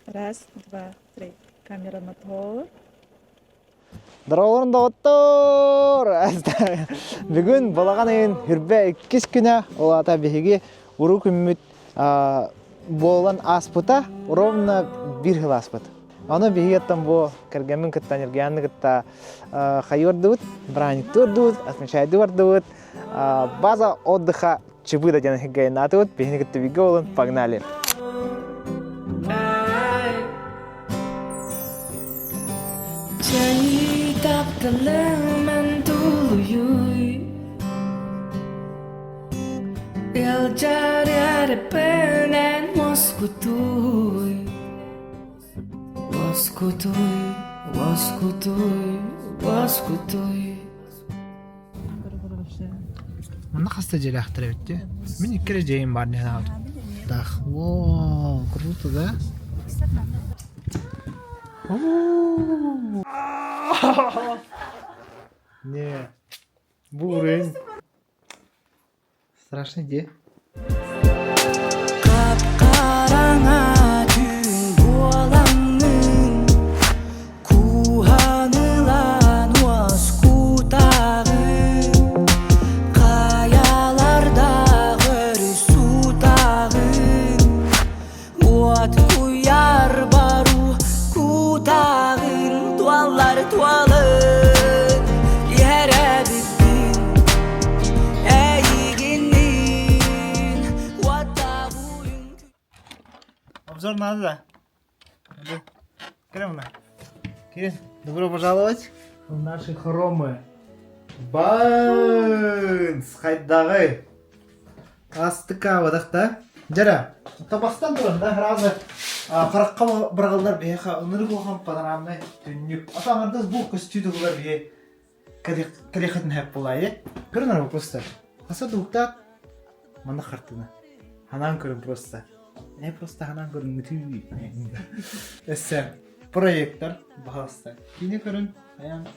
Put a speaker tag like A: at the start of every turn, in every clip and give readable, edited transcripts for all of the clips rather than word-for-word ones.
A: Раз, два, три. Камера мотор.
B: Здороволорун доҕоттоор! Бүгүн балаҕан ыйын хүрбэ иккис күнэ, ол аата биһиги уруу күммүт буолан ааспыта, ровно биир сыл ааспыт. Ону биһиги оттон бу кэргэммин кытта, Ньургуйааны кытта хайы бардыбыт, бырааһынньыктыы бардыбыт, отмечайдыы бардыбыт, база отдыха Чыбыыда диэн иһиггайнаатыбыт, биһини кытта бииргэ буолун, погнали!
C: Тапталыман тулуйуй Ылдьаарыппынан уоскутуй Уоскутуй, уоскутуй, уоскутуй
B: Манна хаста дьиэлээхтэр эбит дии. Мин икки эрэ дьиэм баар дии санаабытым. Так, о, круто, да? Не, бу уровень страшный дии.
C: Хап-хараҥа түүн буолаҥҥын Кууһан ылан уоскутаҕын Хайалардаах өрүс сутаҕын Уот куйаар баруу кутаҕын Туоллар туолын иһэрэбиппин Эйигинниин уоттабуйун
B: Обзор надо, да? Кремно. Кирин, добро пожаловать в наши хоромы. Баанс, хайдаҕы. Астыкаабатах да. Дьара, табахтан туран да, сразу харахха быраҕыллар биһиэхэ ынырык улахан панорамнай түннүк. Ата аҥардас бу көстүү туһугар биһи кэлиэххитин сөп буолаайы. Көрүн ара просто. Хаса дууктаах манна хартыына. Ханаан көрүн просто. Не просто ханаан көрүн мүтүү. Өссө проектор, баһаалыста. Кини көрүн, айан.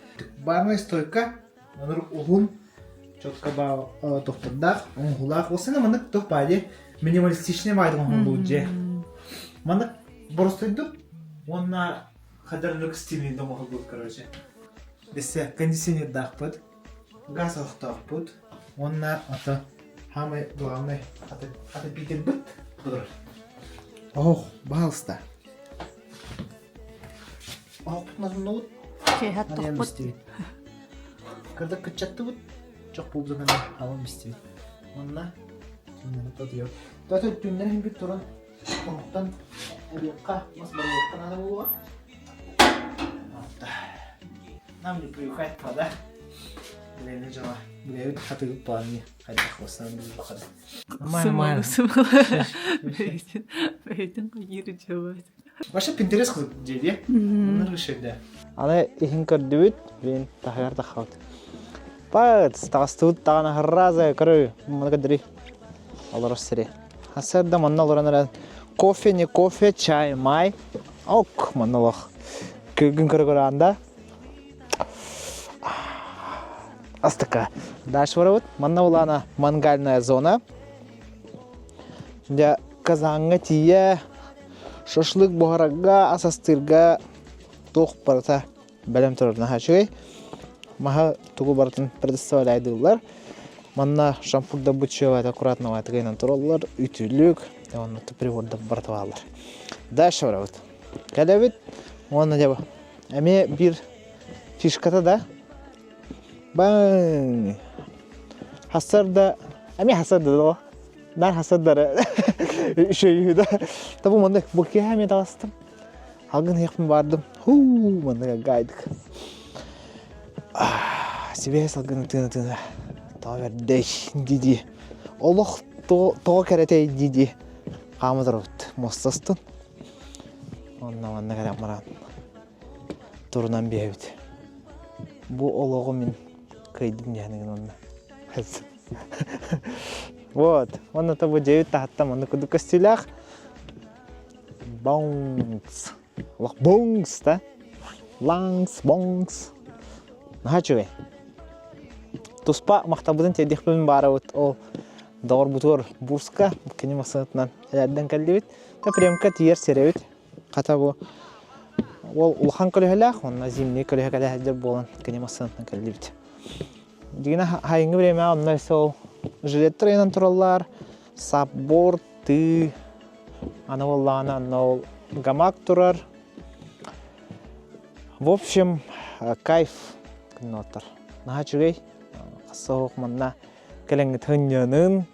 B: Барная стойка, ынырык уһун, четко баа тохтордаах, оҥоһуулаах. Осына маннык туох баа дии, минималистичный баайдык оҥоһуллубут дьиэ. Маннык боростуйдук уонна хадарнык стилинде оҥоһуллубут короче. Өссө кондиционердаахпыт, газ оһохтоохпут уонна ото самый главный отопительбыт турар. Оһох, баһаалыста. Оһохпутун отуннубут.
A: Киэһэ тохпут.
B: Кырдык кыччаттыбыт. Чох буолбутун алын бистибит. Онна түннэрин тотуйар. Тото түннэрин бүт туран оһохтон эбиэххэ мас барыахха наада буолуоҕа. Нам не привыкать да? Билэни дьала. Билэбит хатыгыт планы хайдах бастан билбахады.
A: Нормально. Сымала. Бэйтин кыйыр дьабат.
B: Вообще Pinterest кылып дии. Оннор ишерде. Аны иһин көрдүбүт, блин, таһыгар таххабыт. Пац, таҕыстыбыт даҕаны сразу көрө, маны көрдөрүй. Олорор сири. Хасырда манна олорон эрэн кофе, не кофе, чай, май. Ок, манна олох. Күгүн көрө көрө анда. Астыка. Дальше барабыт. Манна улаана мангальная зона. Дьэ, Казаҥҥа тиийэ шашлык буһарарга, ас астыырга туох барыта бэлэм турар наһаа үчүгэй. Маһы тугу барытын предоставляйдыыллар. Манна шампурдарбыт чүөбэт аккуратно тыгайынан тураллар, үтүлүк, уонна прибордар барыта бааллар. Дальше барабыт. Кэлэбит уонна дьэ эмиэ биир фишката да баҥ хассарда эмиэ хассарда да Нар хасаддары үчүгэй да. Табу маннык бу киэһэ эмиэ таҕыстым. Халгын иһиэхпин баардым. Хуу маннык гайдык. Сибиэһэ салгыны тыына-тыына тоҕо бэрдэй дии-дии. Олох тоҕо кэрэтэй дии-дии хаама турабыт муоста устун. Онно манна кэлэн баран турунан биэбит. Бу олоҕу мин кыайдым диэхин онно. Вот. Уонна бу дьиэбит таһыттан маннык курдук көстүүлээх. Боҥс. Олох боҥс да. Лаңс, боҥс. Наһаа үчүгэй. Туспа махталбытын тиэрдиэхпин баарабыт ол доҕорбутугар Бурска кини массыынатынан элэрдэн кэллибит. Та премка тиийэр сирэбит. Хата бу ол улахан көлөһөлөөх уонна зимний көлөһө кэлэ сылдьар буолан кини массыынатынан кэллибит. Дигинэ хайыҥҥы бириэмэҕэ онно өссө ол жилеттэр ыйанан тураллар, сапборд, тыы, аны буоллаҕына онно ол гамак турар. В общем, кайф күннээхтэр. Наһаа үчүгэй. Хас суох манна кэлэҥҥит сынньанын.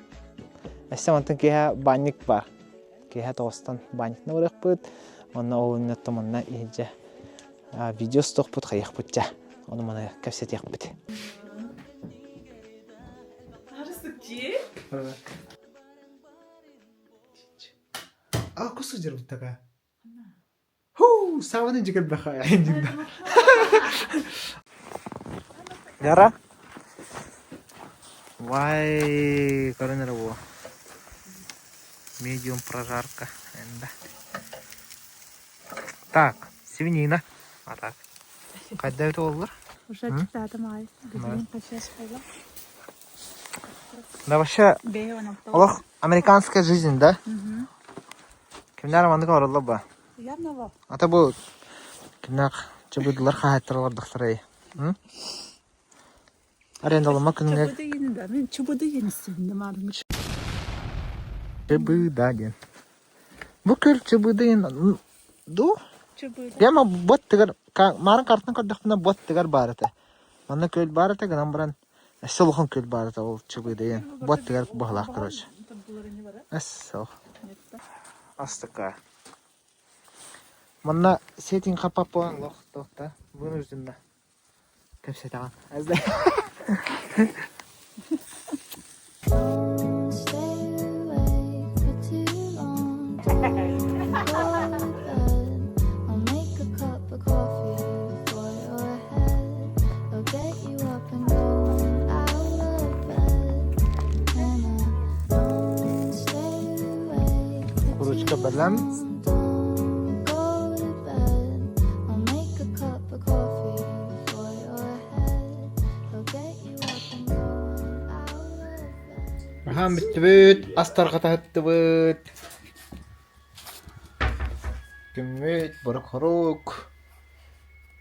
B: Өссө мантан киэһэ баанньык баар. Киэһэ тоҕустан баанньыкна барыахпыт. Онно ол иннаттан манна иһирдьэ видео устуохпут, хайыахпыт дьэ. Ону маны кэпсэтиэхпит. А, кусу дьарбыт такая. Ху, сааманы дьикэрбэхэ Яра? Вай, көрөн эрэ буо. Медиум прожарка. Энда. Так, свинина. А так. Хайда это оллар?
A: Уже читатым ай. Билигин сейчас буолла.
B: Да вообще, олох американская жизнь, да? Кимнээх маннык оҥороллор ба?
A: Явно
B: Ата бу кимнээх чыбыдылар хаһаайыттар олордохторой? Арендалама күнүгэр
A: Чыбыды yeni да. Мен чыбыды yenисин маарым.
B: Чыбыда диэн. Бу күл чыбыды ду?
A: Чыбыда.
B: Прямо бот тыгар маарын картын көрдөхпүнэ бот тыгар баар этэ. Манна күөл баар этэ гынан баран өссө улахан күөл баар этэ ол чыбыда диэн. Бот тыгар быһалаах короче. Эс Астыка. Манна сетин хаппаппын лох туохта вынужденно кэпсэтэҕин. Курочка бэлэм. Аһаан бүттүбүт, ас тарҕатаһыттыбыт. Күммүт борук-хорук.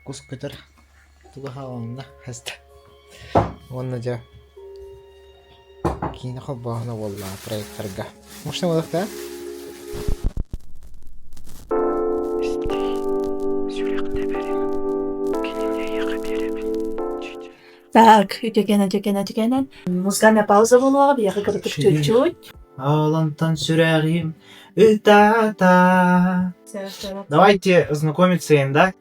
B: Кус көтөр туга хааланна хаста. Уонна дьэ киинэ холбооһуна буолла проекторга. Может, да?
A: Так, үтүкэн, үтүкэн, үтүкэнэн. Музыкальная пауза буолуоҕа, биһиэхэ кырытык чуть-чуть.
B: Алантан сүрэҕим ытата. Давайте знакомиться им, да?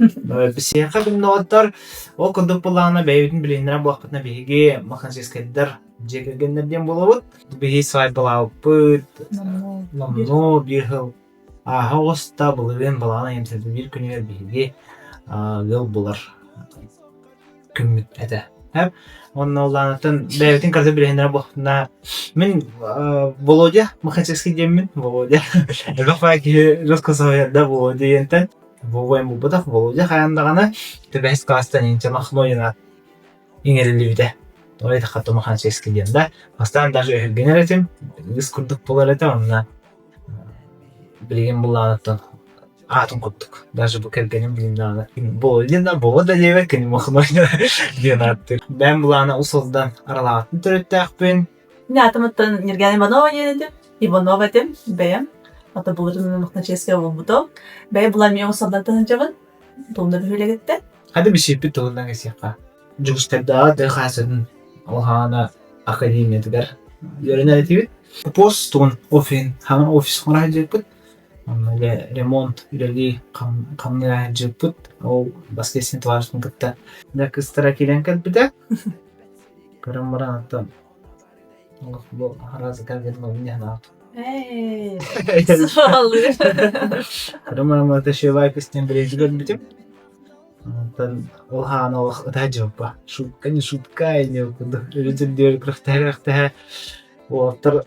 B: Биһиэхэ билиннэҕиттэр ол курдук былаана бэйэбитин билиһиннэрэн буоллахпытына биһиги маханческайдар дьиэ кэргэннэр диэн буолабыт. Биһиги свадьбалаабыппыт номнуо биир сыл ааһа оҕуста былырыын балаҕан ыйын биир күнүгэр биһиги ыал булар күммүт этэ. Уонна улаанаттан бэйэбитин кытта билиһиннэрэ буоллахпытына мин Володя Махачевский диэммин Володя элбэх баай киһи жестко соһуйарда Володя диэнтэн Вова булбатах Володя хайаан даҕаны төбөһүс класстан инчэ Махнонина иҥэриллибитэ. Ой хатта Махачевский диэн да бастаан даже өһүргэнэр этим ыс курдук буолар этэ онно билигин буллаҕыттан аатын курдук даже бу кэргэним билин даҕаны Володин да Волода диэбэт кини Махнонина диэн ааттыыр. Бэйэм былаана усулдан аралаҕаттан төрүттээхпин.
A: Мин аатымыттан Нергана Иванова диэн этим. Иванова этим бэйэм. Ата былырыын Махначевская буолбутум. Бэйэ була эмиэ усулдан таһынчабын. Тулунна бөһүөлэгиттэн.
B: Хады бисиэппит тылынан кэсиэххэ. Дьокуускайдааҕы тыа хаһаайыстыбатын улахан академиятыгар үөрэнэр этибит. Пост тугун офиһын хаҥа офис оҥоро сылдьыбыппыт. Онно дьэ ремонт үлэлии хамныы сылдьыбыппыт. Ол воскресенье товарищпын кытта дьэ кыыстара киирэн кэлбитэ. Көрөн баран оттон олох бу араас кэргэним санаабыт.
A: Ээ, суоллуур.
B: Көрөн баран Маташевай кыстыын билиэти көрбүтүм. Онтон ол хаана олох ытаа дьылба. Шутка не шутка не курдук өрүтүрдүөр күрэхтэһэ-күрэхтэһэ уолаттар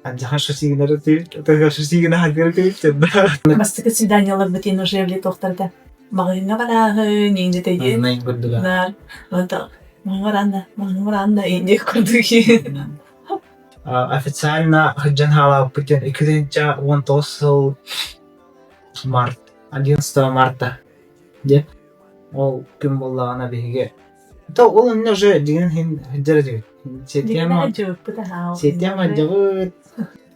B: Андьахан шасигинары тыгар шасигина хаггары тыгыт
A: Бастакы свиданияларбытын уже туохтарда маҕаһыыҥҥа барааһын иинди тэйин наар маҥаранна маҥаранна инди курдук
B: Официально сылдьан хаалаабыппыт диэн 2019 сыл. Март, 11 марта диэн. Ол күн буоллаҕына биһиги То ол иннэ уже дигин хин хыдьар этибит.
A: Дигинэ хадьыбыппыт аһаа.
B: Сиэтиэм хадьабыт.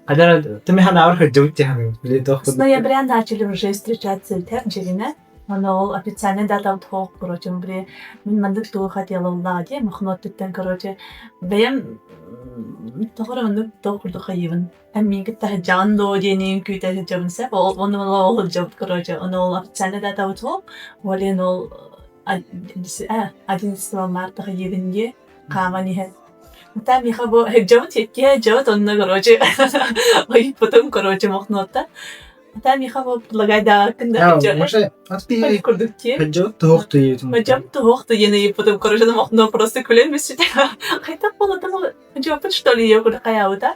B: Хадара тымы ханаабар хадьабыт диэхин били туох
A: С ноября начали уже встречаться дьигинэ. Оно ол официальный дата туох, короче, били мин маннык тугу хотела уллаа дии, мохнуоттуттан, короче, бэйэм тоҕо эрэ оннук туох курдук хайыыбын. Эн миин кытта сылдьаҕын дуо диэниин күүтэ сылдьабын сөп. Ол ону ол сылдьабыт, короче, ону ол официальный дата туох, ол ол 11 марта хайыыбын дии, хааман иһэн. Там миэхэ бу сылдьабыт, сиэттиһэ сылдьабыт, онно, короче, ыйыппытым, короче, мохнуотта. Там миэхэ бу предлагайдаабаккын да курдук дии.
B: Хадьабыт туох туйутун.
A: Хадьабыт туох туйен ыйыппытым, короче, мохнуо просто күлэн бүссүтэ. Хайдах буолла Дьоппут что ли курдук хайаабыта.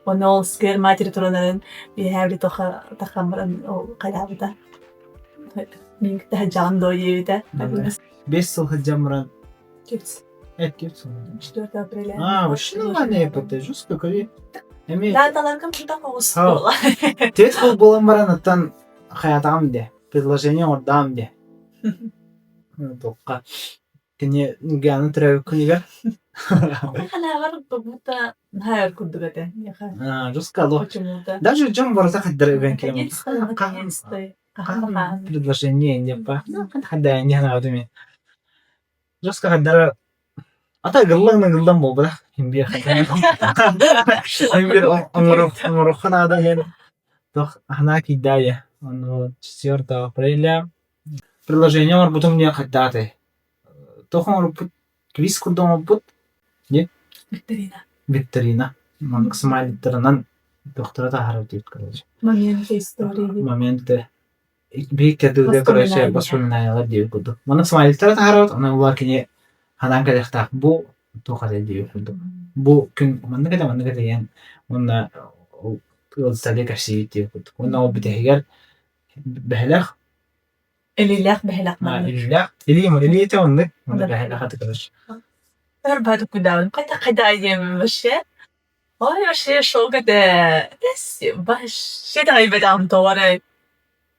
A: Ону ол сквер матери туранарын үөһээ тоха тахаммаран ол хайаабыта. Мин кытта сылдьаҕын дуо диэбитэ.
B: 5 сыл сылдьан баран
A: Кипс.
B: Эт сыл.
A: 4 апреля.
B: А, вообще нормально это жестко коли. Эми
A: Даталаргым тута оҕус буола.
B: Тес хол буолан баран оттон хаятаҕым де, предложение оҥордаам де. Тоққа. Кини Ньургуйаана төрөөбүт күнүгэр
A: Ханаабар будто наһаа өр курдук этэ миэхэ.
B: Жестко алло.
A: Почему-то.
B: Даже дьон барыта хайдара үгэн кэлэн
A: Наконец-то.
B: предложение не па. Хадда не ханаабытым Жестко хайдара ата гыллан гыллан буолбатах имбиэр имбиэр оҥоруохха наада диэн туох ханаа киирдээйэ ону 4 апреля Приложение оҥорбутум диэн хайдаатый? Туох оҥорбуппут? Квиз курдук оҥорбут. Дии?
A: Викторина.
B: Викторина. Маннык смайликтарынан туохтара таһаарар диэбит короче.
A: Моменты истории.
B: Моменты. Биир кэрдиилэр короче воспоминаниялар диэбит курдук. Маннык смайликтары таһаарабыт, онон улар кини ханаан кэлиэхтээх бу туох этэй диэбит курдук. Бу күн маннык этэ, маннык этэ диэн уонна ыалдьыттарга кэпсиибит диэбит курдук. Уонна ол бүтэһигэр бэһэлэх
A: Илиилээх бэһэлэх маннык.
B: Илиилээх. Илии илиитэ оннук. Онно бэһэлэх аты короче.
A: Өр баатык кудаабын. Хайда хайда диэммин вообще. Ой, вообще шок этэ. Вообще таайбатаҕым тоҕо эрэ.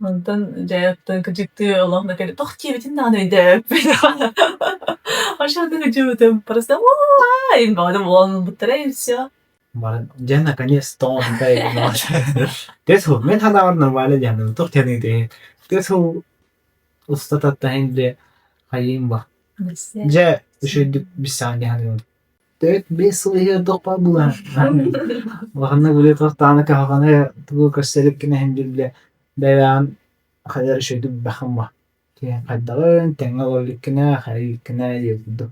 A: Онтон дьэ оттон кырдьыктыы олох кэлэ тох диэбитин даҕаны өйдөөбөппүн. Вообще оннук өйдөөбүтүм. Просто уу баҕадым буолан и все.
B: Баран дьэ наконец-то онто Тесл мен ханаабар нормально диэхнэ туох диэний Тесл устататтаһын биле хайыым ба. Дьэ үчүгүйдүк биссаан диэхнэ Төрт 5 сыл иһигэр тохпа булан. Улаханнык биле туохтааны кыһалҕаны тугу көрсөлүк кинэһин биле бэйэҕин хайар үчүгүйдүк бэхим ба. Киһи хайдаҕын тэҥҥэ олорор иликкинэ, хайа иликкинэ диир курдук.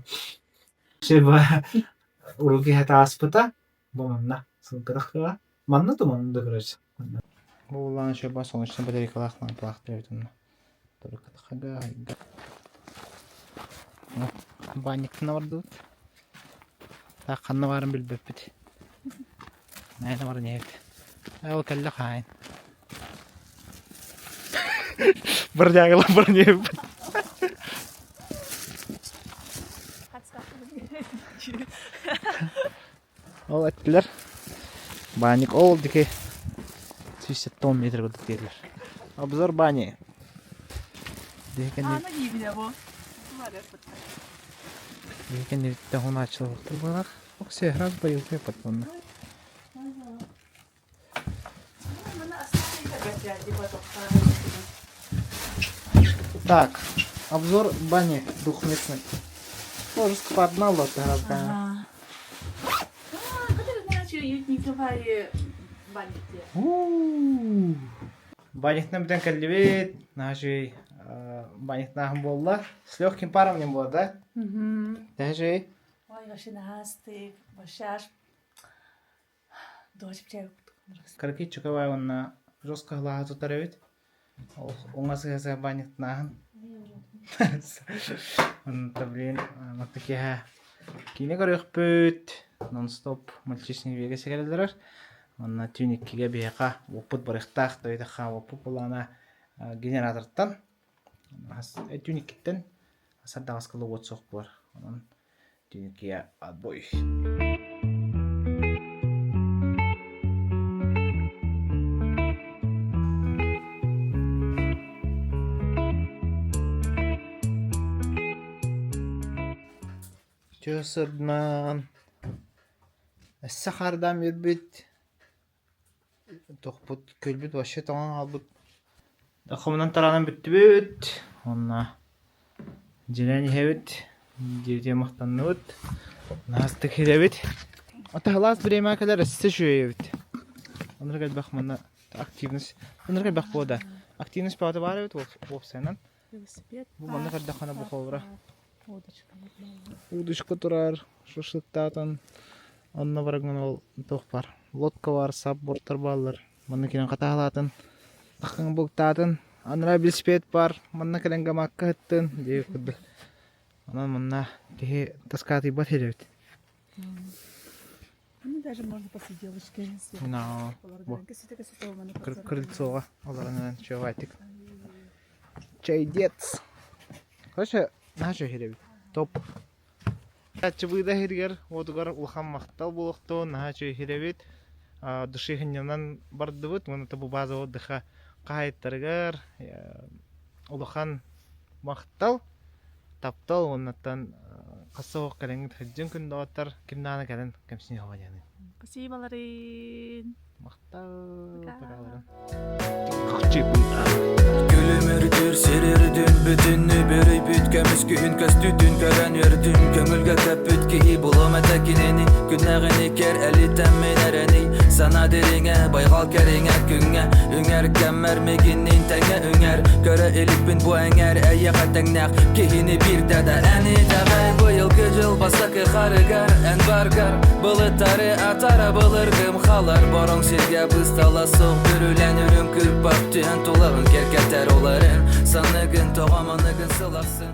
B: Урут киһи ааспыта, бу манна сылгытахтара. Манна да манна да короче. Бу улаан шөба солнечный батарейкалаах лампалаах төрөтүннэ. Баанньыктана бардыбыт. Так ханна баарын билбэппит. Наайна баран иһэбит. Ол кэллэ хаайын. Бродягалар баран иһэбит. Ол эттилэр баанньык ол диэки 170 метр курдук диэтилэр. Обзор бани. Кэнниттэн хунааччылар буолар. Оксе раз боевые потом. Так, обзор бани двухместной. Тоже сквадна лота
A: Ага.
B: Баниктан бүтэн кэллибит. Наһаа үчүгэй баниктааһын буолла. С легким паром не было, да? Наһаа үчүгэй.
A: Ой, вообще наһаа астык. Вообще аж
B: Кыракый чөкөбай уонна жестко ыһылааһы тутар эбит. Уҥа сыһа-сыһа баанньыктанааһын. Онто блин, манна киэһэ киинэ көрүөхпүт. Нон-стоп мальчишник Вегас кэлэллэр. Уонна түүн иккигэ биһиэхэ уоппут барыахтаах, тойтохха уоппут былаана генератортан түүн иккиттэн сардаҕаскыла уот суох буолар. Онон Түүн отбой. Чэ сырдынан өссө хаардаан биэрбит, тохпут, көлбүт вообще тоҥон хаалбыт. Хомунан тараанан бүттүбүт уонна дьиэлээн иһэбит, дьиэтигэр махтанныбыт, наһаа киирэбит. Атаһылаас бириэмэ кэлэр өссө үчүгэй эбит. Оннук элбэх манна активность, оннук элбэх буо да. Активность баҕата баар эбит уопсайынан.
A: Велосипед
B: Бу манна көрдөххүнэ бу холобура
A: удочка
B: удочка турар, шашлыктаатан онно барагын ол туох бар лодка бар, сапбордтар бааллар. Манна кэлэн хатаалаатын, таххаҥ бултаатын, анараа велосипед бар, манна кэлэн гамакка ыттын диэбит курдук. Онон манна киһи таскаатыйбат эбит.
A: Ну, даже можно посиделочки.
B: Но крыльцоҕа олорон чуобайтык. Чайдец. Короче, наһаа үчүгэй эбит. Топ. Чыбыыда иһигэр уотугар улахан махтал буолуохтун, наһаа үчүгэй эбит. Души сынньанан бардыбыт, уонна бу база отдыха хаһаайыттарыгар улахан махтал, таптал уоннаттан хас суох кэлэҥҥит сылдьын күн доҕоттор ким даҕаны кэлэн кэмсиниэ суоҕа диэни.
A: Спасибо,
B: Махтал,
A: Пока.
C: Күлүмүрдүүр сир үрдүн бүтүннүү бүрүйбүт көмүс күһүн көстүүтүн көрөн үөрдүм көҥүлгэ көппүт киһи булуом этэ кинини күннэҕини кэр элитэммин эрэний сана дириҥэ байҕал кэриҥэ күҥҥэ үҥэр кэммэр мигинниин тэҥэ үҥэр көрө иликпин бу эҥэр эйиэхэ тэҥнээх киһини биирдэ да эн итэҕэй быйылгы дьыл бастакы харыгар эн баргар былыттары атара былыргым халар бороҥ сиргэ быстала суох бүрүлэн үрүҥ кырпах түһэн тулаҕын кэркэтэр оларын саныгын тоҕо маныгын сылахсын.